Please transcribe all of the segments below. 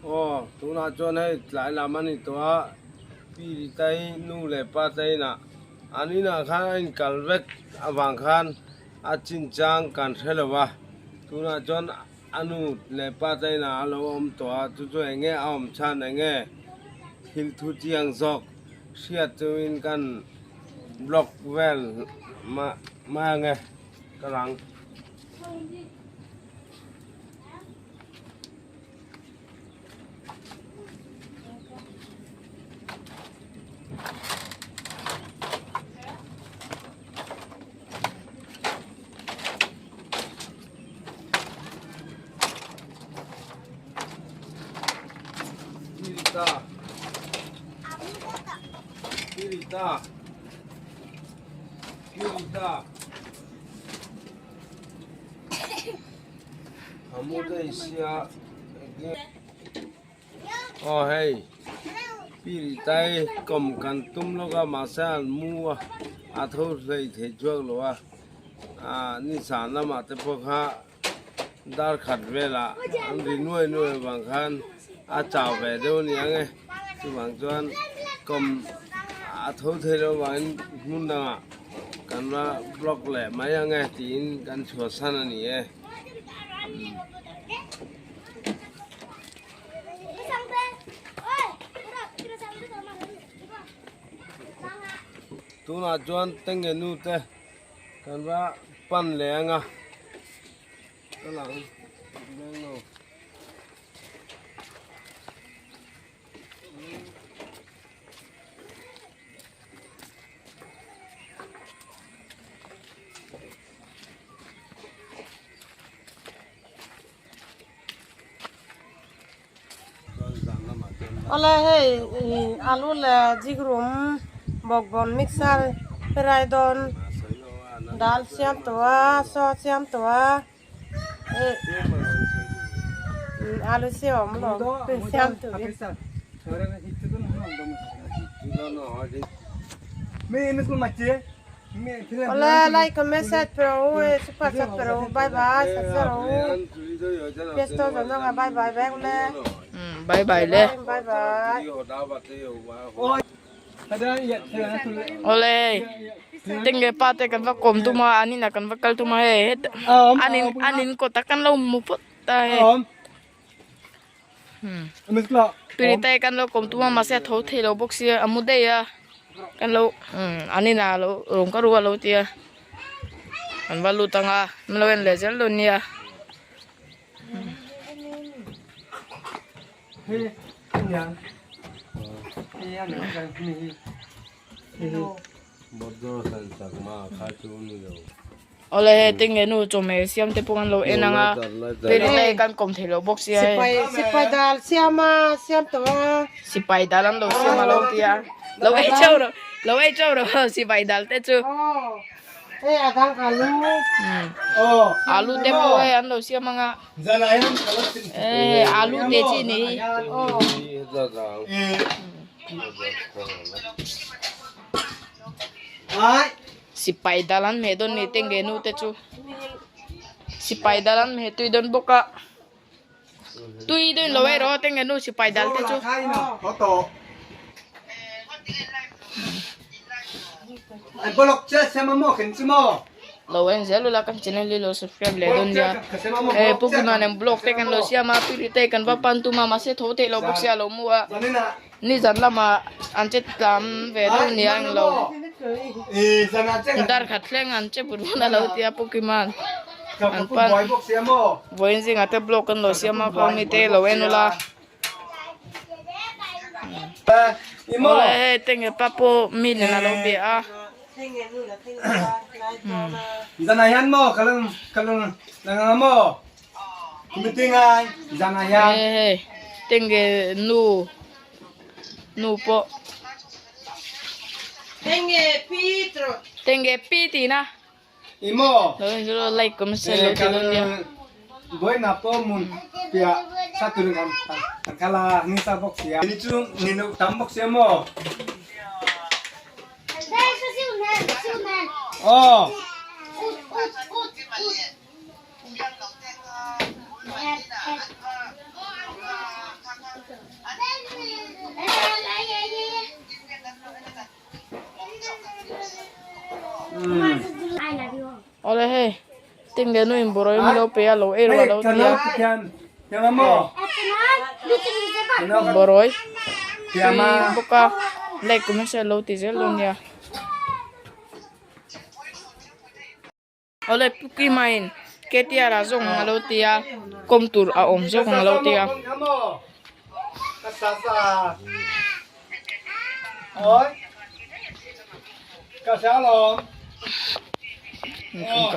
Aw, tunah chuan hei tlai lam a ni tawh a, Pi Ritai nu leh pa te inah an inah khan a inkal vek avang khan a chinchang kan hre lo va, tunah chuan a nu leh pa te inah a lo awm tawh a, chu chu eng nge a awm chhan eng nge thil thu chiang zawk hriat chungin kan blog vel mai ang e ka rang. Kirita. Kirita. Kirita. Aw hei pili tai kawm kan tum lawk a mahse an mu a a tho hlei thei chuak lo a ah nizan lamah te pawh kha dar khat velah an ri nuai nuai avang khan a chau ve deuh a ni ang e chuvang chuan kawm a tho thei lo avangin hmun dangah kan la block leh mai ang e tiin kan chhuahsan a ni e. Tunah chuan tenge nu te kan va pan leh ang a ka lang veng lo. Awle hei alu leh zikrum bawkbawn mixer fry dawn dal siam tawh a saw siam tawh a alu siam awm lo siam turin. Awle like comment share pe rawh u super chat pe rawh u bye bye subscribe rawh u fiesta zawng zawng ah bye bye vek ule bye bye le bye bye. Awle tinge pa te kan va kawm tum a an inah kan va kal tum a hei hetah an in an in kawtah kan lo hmu phawt ta hei. Tui te kan lo kawm tum a mahse a tho thei lo bawk sia a mu daih a kan lo an inah lo rawn ka ru a lo tia an va lut ang a min lo en leh zel dawn nia. Awle hei tinge nu chawhmeh siam te pawh an lo en ang a peri kan kawm thei lo bawk sia hei. Sipai sipai dal siam a siam tawh a. Sipai dal an lo siam a lo tia lo ei chauh rawh lo ei chauh rawh sipai dal te chu. Hei a dang alu. Alu te pawh hei an lo siam ang a. Hei alu te chi ni hi. Sipai dal an hmeh dawn ni te nge nu te chu sipai dal an hmeh tui dawn bawk a tui dawn lo erawh te nge nu sipai dal te chu. Lo en zel ula kan channel hi lo subscribe leh dawn nia hei pu Guna nen vlog te kan lo siam a pili te kan va pan tum a mahse tho theih lo bawk sia lo mu a. Nizan lamah an che tlam ve deuh nia englo dar khat thleng an che put vun a lo tia Pu Kima'n an pan vawiin zingah te block an lo siam a khawng mi te lo en ula awle hei tenge pa pawh mi nen a lo bia a. Hei tenge nu nu pawh tenge pi tihna lo en chu like comment share lo ti dawn nia. Tengge nu in boroi min lo pe a lo ei rawh a lo ti a boroi tui bawk a like comment share lo ti zel dawn nia. Awle pu Kima in KTR ah zawk ang a lo ti a kawm tur a awm zawk ang a lo ti a. Kan kal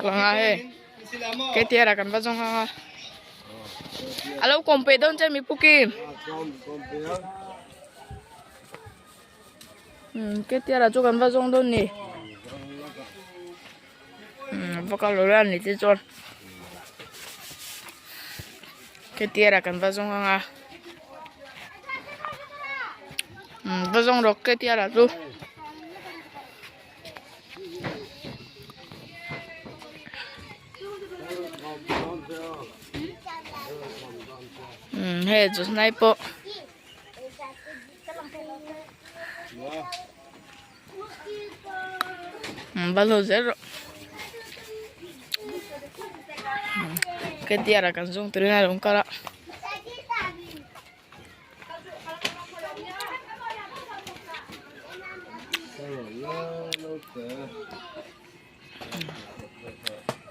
anga hei KTR ah kan va zawng anga a lo kawm peh dawn che mi pu Kim. KTR ah chu kan va zawng dawn ni va kal lo la ni te chuan KTR ah kan va zawng anga va zawng rawk KTR ah chu. Hei chu hnai pawh. Va lo zel rawh KTR ah kan zawng turin a lo kal a.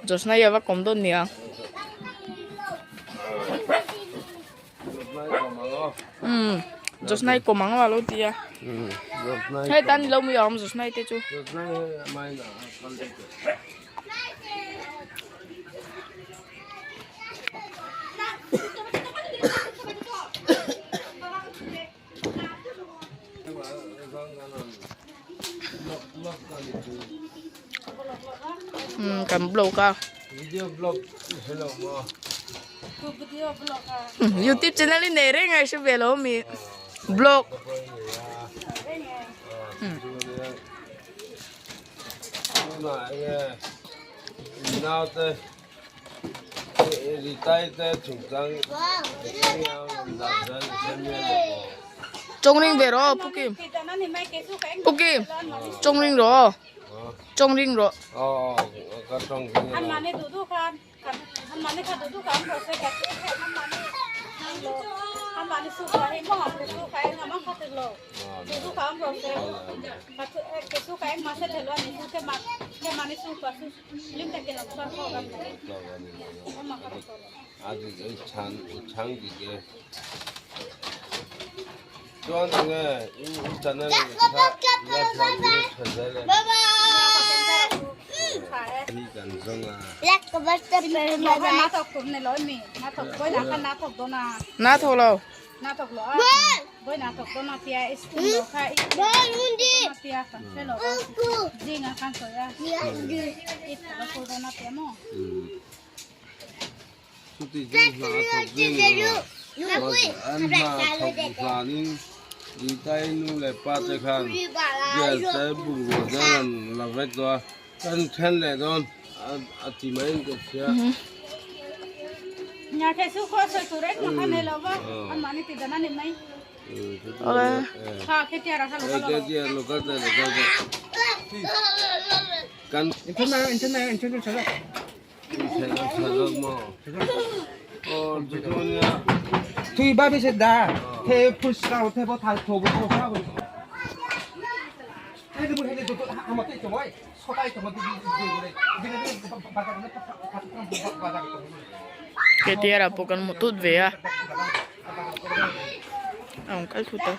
Josna hi a va kawm dawn nia. Umm Josna hi kawm ang a lo ti a. Hei tan lo mi awm Josna te chu. Kan blog a youtube channel hi nei reng a i hre ve lo ami blog Chawng ring ve rawh Pu Kim Pu Kim chawng ring rawh chawng ring rawh. Na thawk lo. KTR ah pawh kan hmu tut ve a a rawn kal thut a.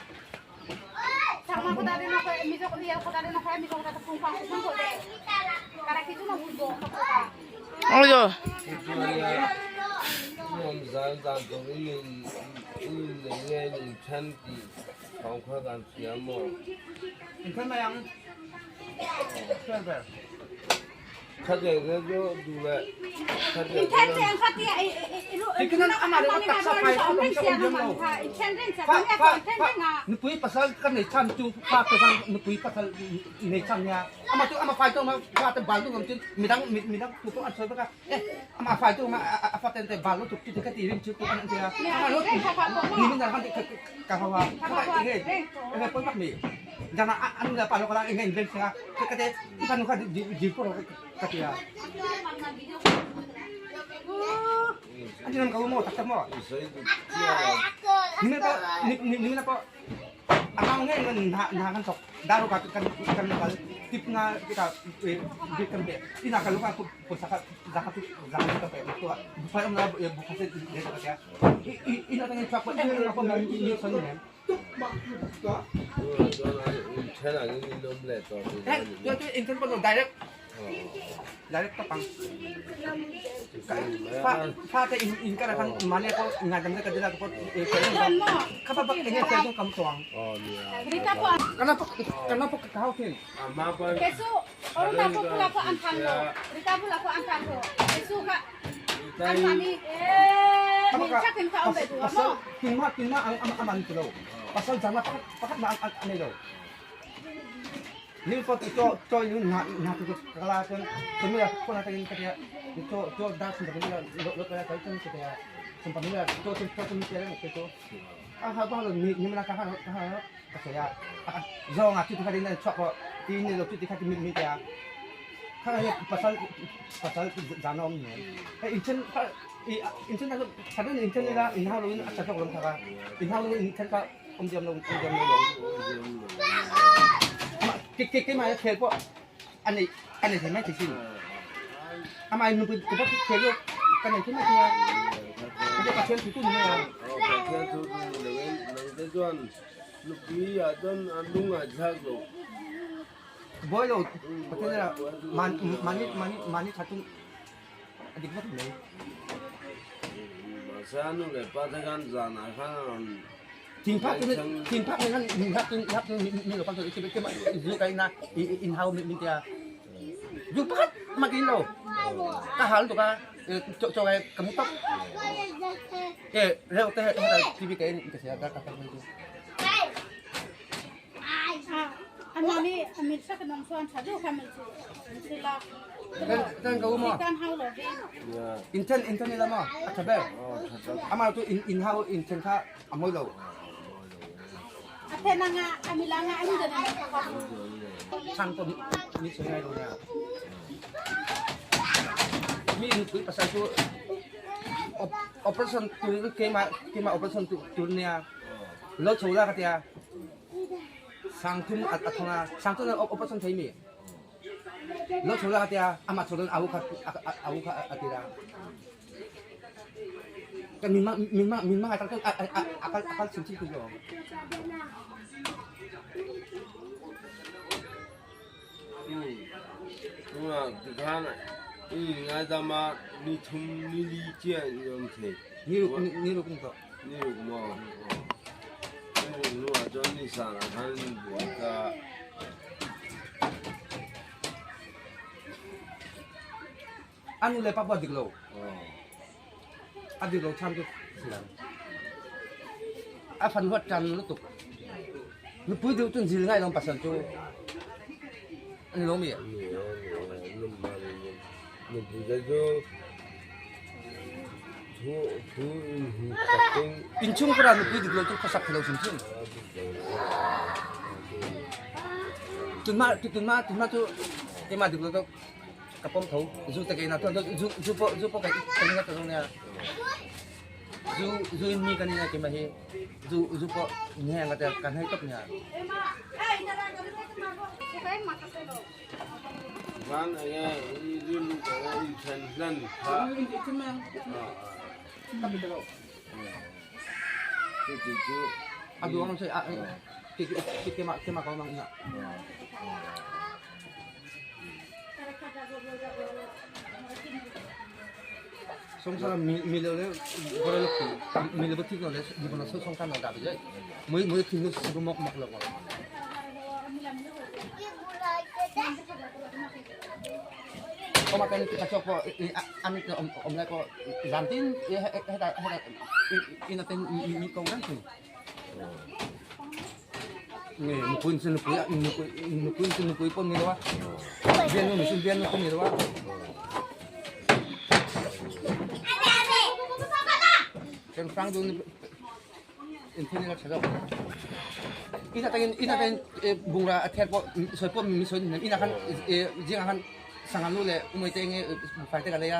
Sangha lu leh umei te enge buhfai te ka lei a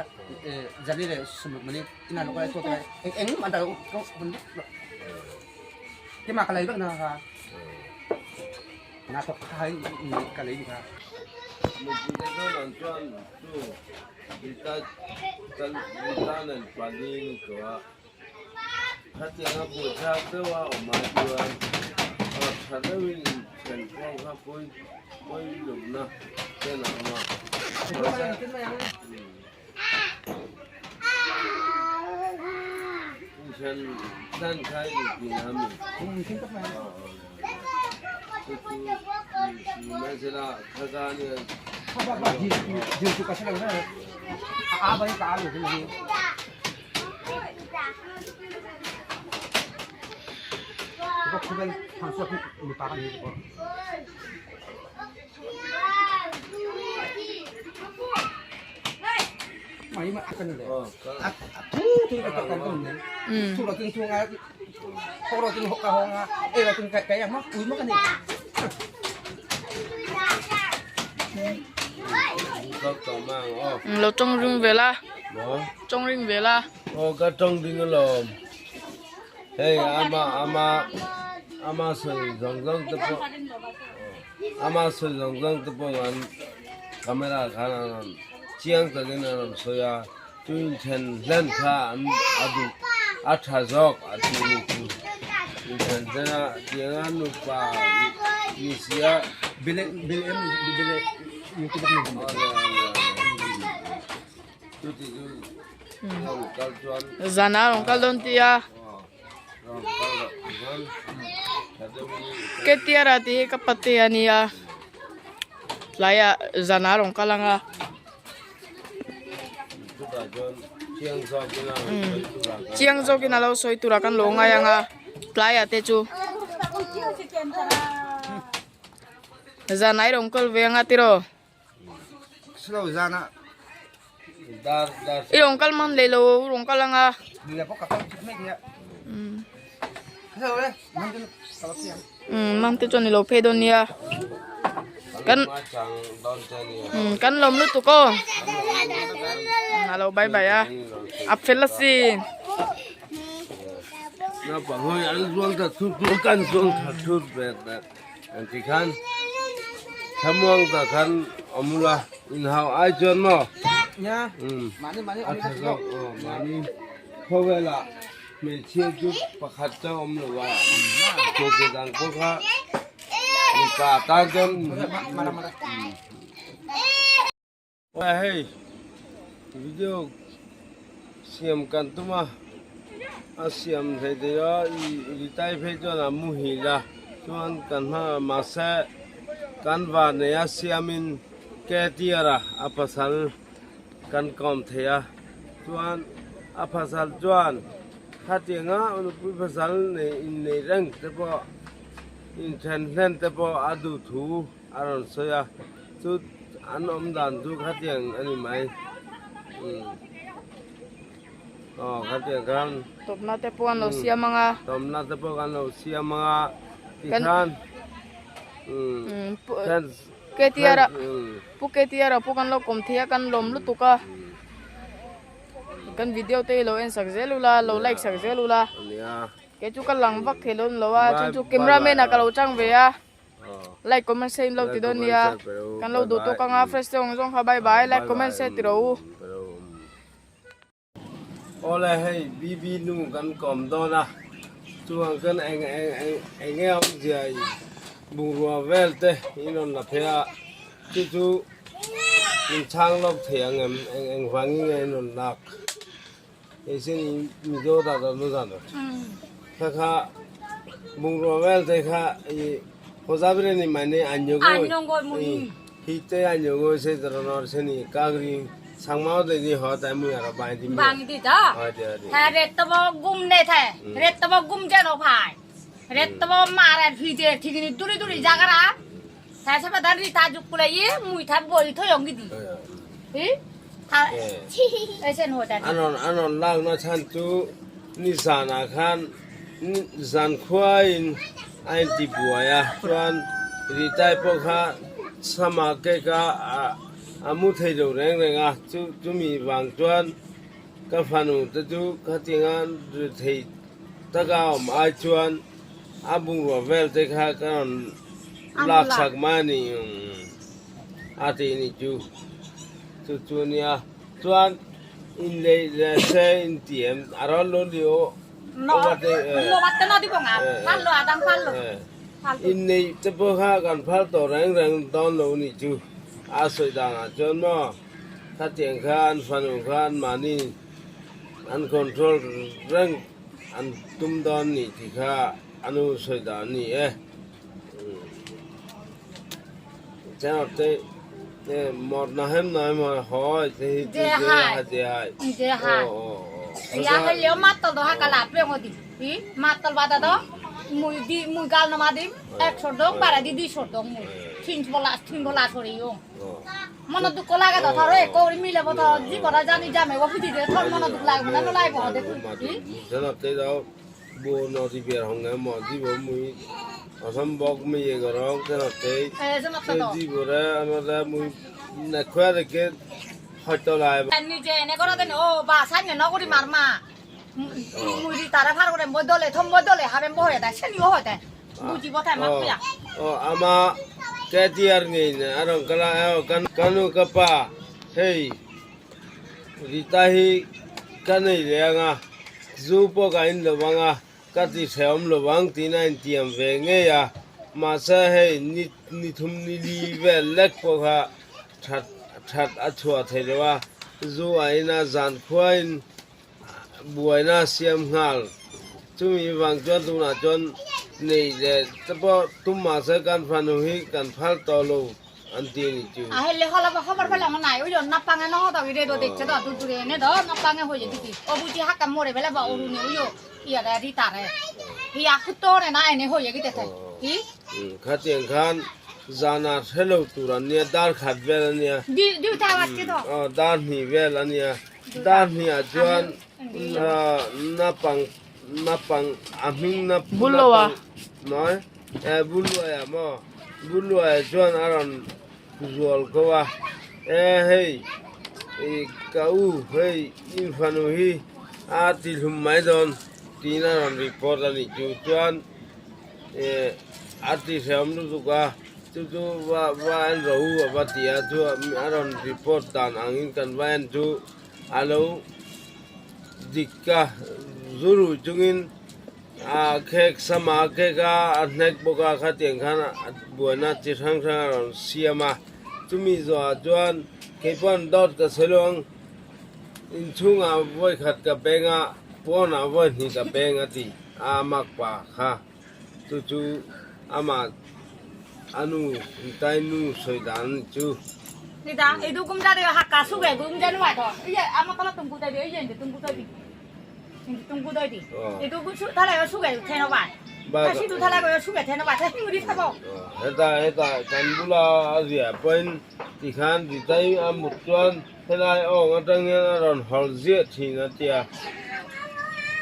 jali leh sumruk mani ina lo ka chaw te ka eng eng an dah lo keimah ka lei vek na kha na thawk kha in ka lei ni kha. Mipui te chuan an chuan chu Rita Rita nen pali ni tawh a khatiang a buaithlak deuh a awm ai chuan tha deuhin inthen pawh kha pawi pawi lohna ten a awm a. Inthen hlan kha i tih na mi? Chu chu ni mai sela kha ka nia. Lo tawng ring ve la tawng ring ve la. Aw ka tawng ding alawm hei ama ama ama sawi zawng zawng te pawh ama sawi zawng zawng te pawh an camera khan an rawn chiang takin an rawn sawi a chu inthen hlen kha an a duh a tha zawk a tih ni chu inthen hlen a tianga nupa ni sia chuti chu rawn kal chuan zan a rawn kal dawn tia rawn kal loh chuan tha deuhin Ketiara tih hi ka pate a nia tlaiah zan a rawn kal ang a. Chiang zawkin a lo sawi turah kan lo ngai ang a tlaiah te chu zan a i rawn kal ve ang a tiraw. I rawn kal man leh lo rawn kal ang a. Umm te chuan i lo phei dawn nia kan umm kan lawm lutuk aw a lo bye bye a a fel asin. Naupang ho hi an zuang ta thut thut kan zuang tha thut ve ta an ti khan thlamuang ta khan awm ula inhau ai chuan maw umm a tha zawk aw mahni khawvelah. Hmeichhia chu pakhat chauh awm lo a, hmeichhe dang pawh kha mipa tan chuan Hei video siam kan tum a, a siam thei thei a i tai phei chuan a muhil a, chuan kan hma mahse kan van nei a siamin Ketiara a pasal Kan kawm thei a, chuan a pasal chuan khatianga nupui pasal nei innei reng te pawh inthen hlen te pawh a duh thu a rawn sawi a, chu an awm dan chu khatiang a ni mai umm aw khatiang khan Tawpna te pawh an lo siam ang a. Tawpna te pawh kan lo siam ang a tikhan umm Ketiara Pu Ketiara pawh kan lo kawm thei a kan lawm lutuk a kan video te hi lo en sak zel ula lo like sak zel ula kei chu ka lang vak thei dawn lo a chuan chu camera man ah ka lo chang ve a like comment share in lo ti dawn nia kan lo duh tawk anga fresh te awng zawng kha bye bye like comment share ti rawh u. Awle hei BB nu kan kawm dawn a, chuan kan eng eng eng eng nge awmzia i bungrua vel te in rawn la phei a, chu chu in chhang lawk thei ang em, eng eng vangin nge in rawn lak, hei sin in Mizo dah dah nu zan rawh, kha kha bungrua vel te kha i khawzavire ni mane anyo hi te anyo go se dronor se ni kagri sangmao de ni ho tai mu yara bai di bang di ta tha ret to bo gum ne the ret to bo gum jeno phai ret to bo mare phide thigini duri duri jagara tha sa ba ri ta juk kule ye mui tha boi tho yong gi di hi tha esen ho ta anon anon lang na chan chu ni sana khan Zankhuain a inti buai a, chuan Ritai pawh kha sama cake a. a mu thei lo reng reng a, chu chumi vang chuan ka fanu te chu khatinga ri thei taka awm ai chuan a bungrua vel te kha ka rawn lak sak mai a ni a tih ni chu chu chu nia chuan inneih leh se intiam a rawn lo ni aw. Inneih te pawh kha kan phal tawh reng reng dawn lo nih chu a sawi danah chuan maw khatiang kha an fanu kha anmahni an control reng an tum dawn nih tih kha a nu sawi dan a ni e. Ya helio matol do hakala prengo di. I matol bada do mui di mui gal no madim 100 dong bara di 200 dong mui. তিন বলা তিন বলা সরিও মন দুঃখ লাগে তো ধরো এক করে মিলে তো জীবনা জানি জামে ও ফুটি দিয়ে থর মন দুঃখ লাগবে না লাগবে দেখুন। নিজে এনে করে দেন ও বা সাইনে নগরি মারমা মুই তারা ফার করে মই দলে থম মই দলে হাবে বহে দা সেনিও হয় বুঝিব তাই মাকুয়া o ama ketiar ngei na arong kala kan kanu kapa hei rita hi kanei lenga zu pawh ka in lovang a ka ti hrehawm lovang tih a intiam ve ngei a mahse hei ni ni thum ni li vel lek pawh kha that that a chhuah thei lo a zu a ina zan khuain buaina siam nghal chumi vang chuan tunah chuan nei leh te pawh tum mahse kan fanu hi kan phal tawh lo an ti a ni chu. হেলে হলা খবর পেলাম নাই ওই জন্য নাপাঙে নহ দাও রে দেখছে তো দূর দূরে এনে দাও নাপাঙে হয়ে যেতে ও বুঝি হাক্কা মরে বেলা বা অরুণে ওই ইয়া রে তারে ইয়া কুত্তো রে না এনে হয়ে গেছে কি khatiang khan zana hrelo tur an nia dar khat vel a nia দি দুইটা বাচ্চা তো dar hnih vel a nia dar hnih ah chuan napang napang a hming na Bullowa. Noi e Bulluaia maw Bulluaia chuan a rawn zual ko a e hei ka u hei in fanu hi a ti hlum mai dawn tiin a rawn report a nih chu chuan a ti hrehawm lutuk a chu chu va va en rawh u a va ti a chu a rawn report dan angin kan va en chu a lo dik a zuru chungin a khek sama khek a a hnek bawk a khatiang khan a buaina chi hrang hrang a rawn siam a chumi zawhah chuan keipawn dawt ka sawi lo ang inchhungah vawi khat ka peng a pawnah vawi hnih ka peng a ti a mak pa kha chu chu amah a nu intai nu sawi dan a ni chu. Heta heta kan bula a riah pawhin tikhan ritai a mut chuan helai awng atang hian a rawn hawl ziah thin a tia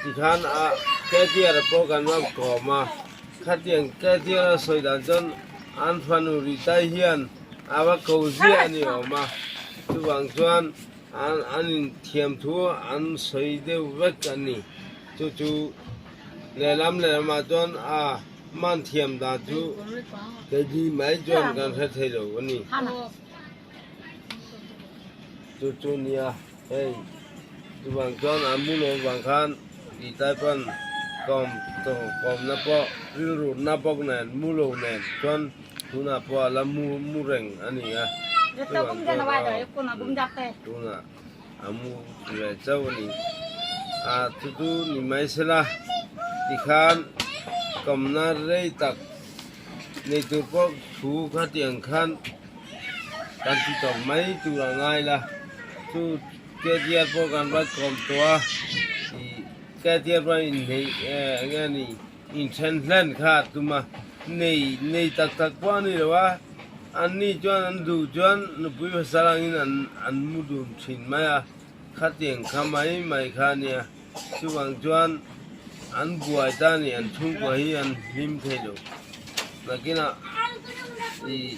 tikhan a ketiar pawh kan va kawm a khatiang ketiar a sawi dan chuan an fanu ritai hian a va ko ziah a ni awm a chuvang chuan an an inthiam thu an sawi deuh vek a ni chu chu lehlam lehlamah chuan a man thiam dan chu keini mai chuan kan hre thei lo a ni chu chu nia hei chuvang chuan a mu lo vang khan tih tai pawn kawm tawh kawmna pawh rilru na bawk nen mu lo nen chuan tunah pawh a la mu mu reng a ni a chuvang chuan tunah a mu ve chauh a ni a chu chu ni mai sela tikhan kawmna rei tak nei tur pawh thu khatiang khan kan ti tawp mai tur a ngai la chu ketiar pawh kan va kawm tawh a ih ketiar pawh inneih eng nge ni inthen hlen kha a tum a nei nei tak tak pawh a ni lo a anni chuan an duh chuan nupui pasal angin an an mu dun thin mai a khatiang kha mai mai kha a nia chuvang chuan an buai ta a ni an chhungkua hi an hlim thei lo nakinah ih.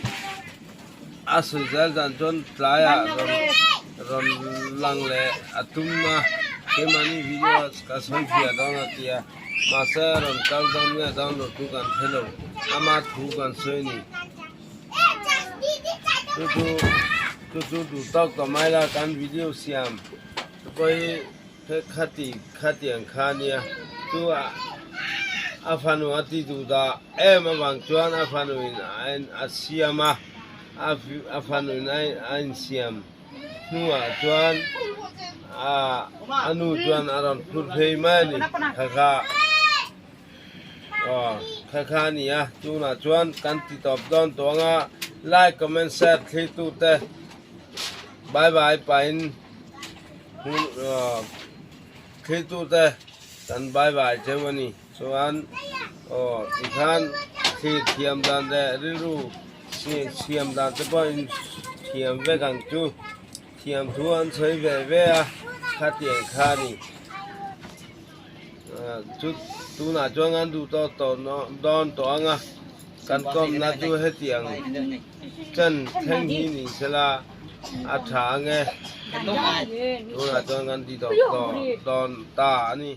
A sawi zel dan chuan tlaiah rawn rawn lang leh a tum a, keimahni video ka sawi fiah dawn a ti a, mahse rawn kal dawn nge dawn lo chu kan hre lo, ama thu kan sawi a ni. Chu chu chu chu duh tawk ta mai la kan video siam pawh hi he khati khatiang kha a nia, chu a fanu a ti duh dah em avang chuan a fanu in a siam a, a fanu in a insiam hnuah chuan a nu chuan a rawn phur phei mai a ni kha kha. Aw kha kha a ni a tunah chuan kan ti tawp dawn tawh ang a like comment share thlir tu te bye bye pahin thlir tu te kan bye bye cheu a ni chuan aw tikhan thlir thiam dan leh rilru siam dan te pawh in thiam vek ang chu thiam thu an sawi ve ve a khatiang kha a ni. Chu tunah chuan kan duh tawh tawh dawn tawh ang a, kan kawmna chu hetiang chen thleng hi ni sela a tha ang e. Tunah chuan kan ti tawh tawh dawn ta a ni.